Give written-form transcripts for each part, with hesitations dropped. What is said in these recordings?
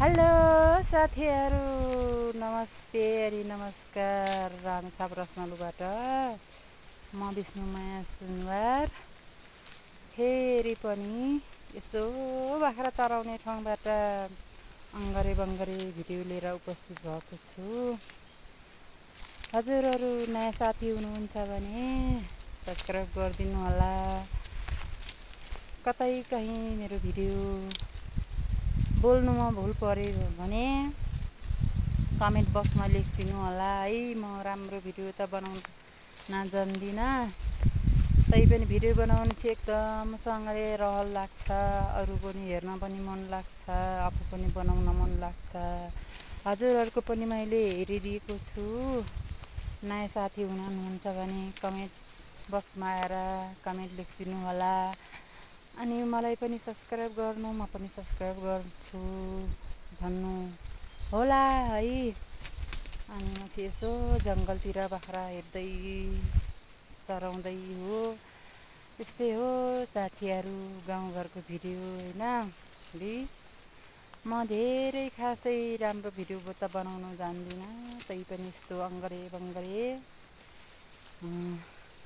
Hello साथीहरू, नमस्ते अनि नमस्कार। रामेछाप रत्नलुबाट म विष्णुमाया सुनवार फेरि पनि यसो बाख्रा चराउने ठाउँबाट अङ्गरे बङ्गरे भिडियो लिएर उपस्थित भएको छु। हजुरहरू नयाँ साथी हुनुहुन्छ भने सब्सक्राइब गरिदिनु होला। कतै कहीँ मेरो भिडियो बोल्नुमा भुल पर्यो भने कमेन्ट बक्समा लेखिदिनु होला है। म राम्रो भिडियो त बनाउन जान्दिनँ, तैपनि भिडियो बनाउनु चाहिँ एकदमसँगले रहल लाग्छ। अरू पनि हेर्न पनि मन लाग्छ, आफू पनि बनाउन मन लाग्छ। हजुरहरूको पनि मैले हेरिदिएको छु। नयाँ साथी हुनुहुन्छ भने कमेन्ट बक्समा आएर कमेन्ट लेखिदिनु होला। अनि मलाई पनि सब्सक्राइब गर्नु, म पनि सब्सक्राइब गर्छु भन्नु होला है। अनि म चाहिँ यसो जङ्गलतिर बाख्रा हेर्दै चराउँदै हो। त्यस्तै हो साथीहरू, गाउँघरको भिडियो होइन। म धेरै खासै राम्रो भिडियो त बनाउन जान्दिनँ, तैपनि यस्तो अङ्गरे बङ्गरे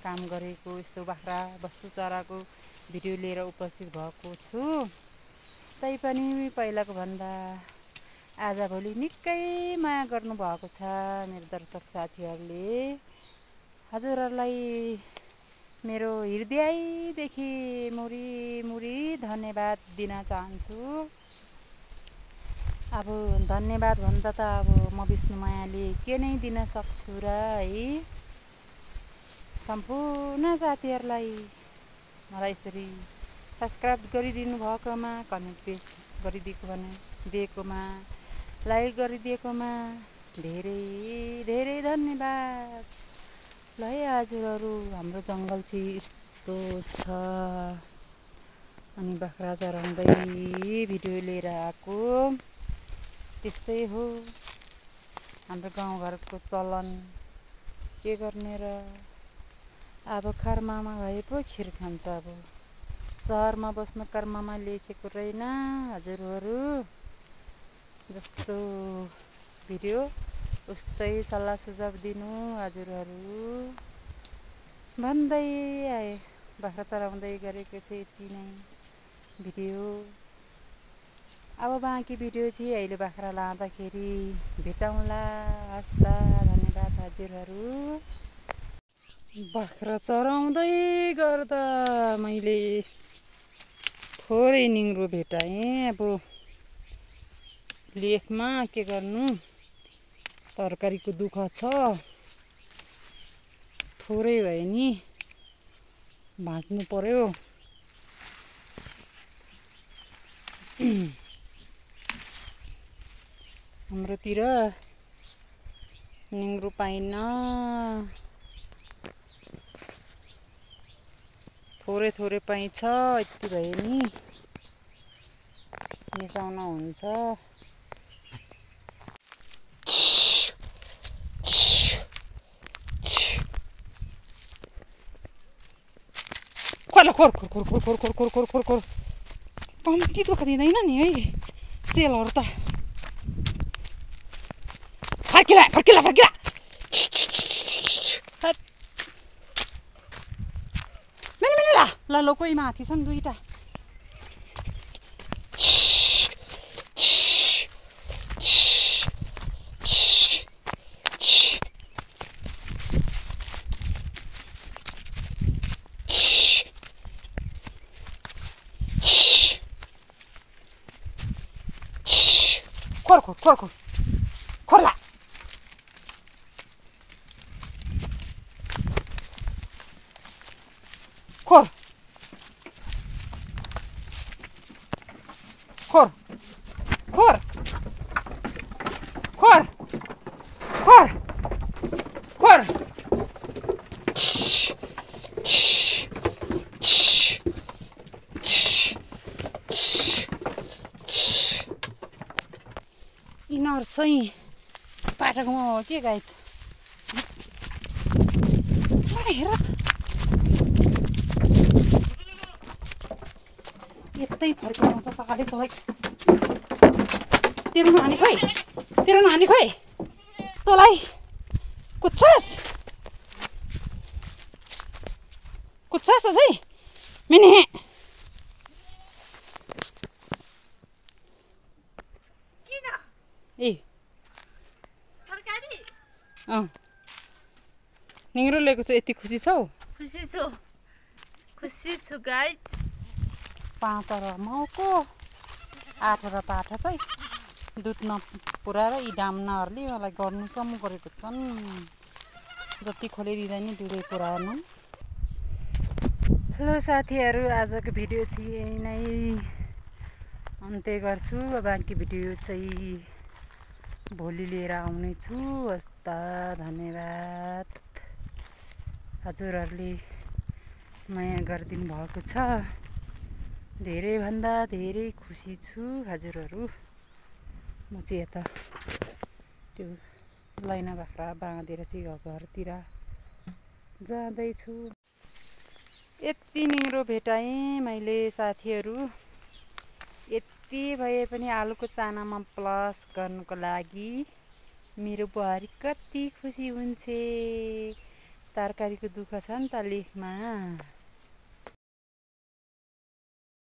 काम गरेको, यस्तो बाख्रा बस्तु चराको भिडियो लिएर उपस्थित भएको छु। तैपनि पहिलाको भन्दा आजभोलि निकै माया गर्नुभएको छ मेरो दर्शक साथीहरूले। हजुरहरूलाई मेरो हृदयदेखि मुरी मुरी धन्यवाद दिन चाहन्छु। अब धन्यवाद भन्दा त अब म विष्णुमायाले के नै दिन सक्छु र है। सम्पूर्ण साथीहरूलाई मलाई यसरी सब्सक्राइब गरिदिनु भएकोमा, कमेन्ट गरिदिएकोमा, लाइक गरिदिएकोमा धेरै धेरै धन्यवाद। ल है हजुरहरू, हाम्रो जङ्गल चाहिँ यस्तो छ। अनि बाख्रा चराउँदै भिडियो लिएर आएको, त्यस्तै हो हाम्रो गाउँघरको चलन। के गर्ने र, अब कर्ममा भए पो खिर खान्छ। अब सहरमा बस्न कर्ममा लेखेको रहेन हजुरहरू। जस्तो भिडियो उस्तै सल्लाह सुझाव दिनु हजुरहरू भन्दै आए। बाख्रा चराउँदै गरेको थिएँ, यति नै भिडियो। अब बाँकी भिडियो चाहिँ अहिले बाख्रा लाँदाखेरि भेटौँला। हस् त, धन्यवाद हजुरहरू। बाख्रा चराउँदै गर्दा मैले थोरै निङ्ग्रो भेटाएँ। अब लेखमा के गर्नु, तरकारीको दुःख छ। थोरै भए नि भाँच्नु पर्यो। हाम्रोतिर निङ्ग्रो पाइन्न, थोरै थोरै पाइन्छ। यति भए नि मिसाउन हुन्छ। खोर खोर खोर खोर खोर खोर खोर खोर खोर खोर खोर कम्ती दुःख दिँदैन नि है चेलहरू त। फर्किला फर्किला फर्किला। ल ल, कोही माथि छन् दुईटा। खोर खोर खोर खोर खोर्ला। खोर खोर खोर खोर खोर खोर। यिनीहरू चाहिँ पाठाकोमा हो के गाई? हेर यतै फर्किन्छ सकाले तँलाई। तेरो नानी खोइ तँलाई कुच्छस् अझै मिनी किन ए तरकारी निङ्रो लिएको छु यति खुसी छौ खुसी छु गाइस 5 माउको 8 पाठा चाहिँ दुध नपुऱ्याएर यी डाम्नाहरूले मलाई गर्नुसम्म गरेको छन् जति खोलिदिँदा नि दुधै पुऱ्याएन हेलो साथीहरू आजको भिडियो चाहिँ यही नै अन्त्य गर्छु बाँकी भिडियो चाहिँ भोलि लिएर आउने छु हस्त धन्यवाद हजुरहरूले माया गरिदिनु भएको छ धेरैभन्दा धेरै खुसी छु हजुरहरू म चाहिँ यता त्यो लैना बाख्रा बाँधेर चाहिँ घरतिर जाँदैछु यति निङ्रो भेटाएँ मैले साथीहरू यति भए पनि आलुको चानामा प्लस गर्नुको लागि मेरो बुहारी कति खुसी हुन्छे तरकारीको दुःख छ नि त लेखमा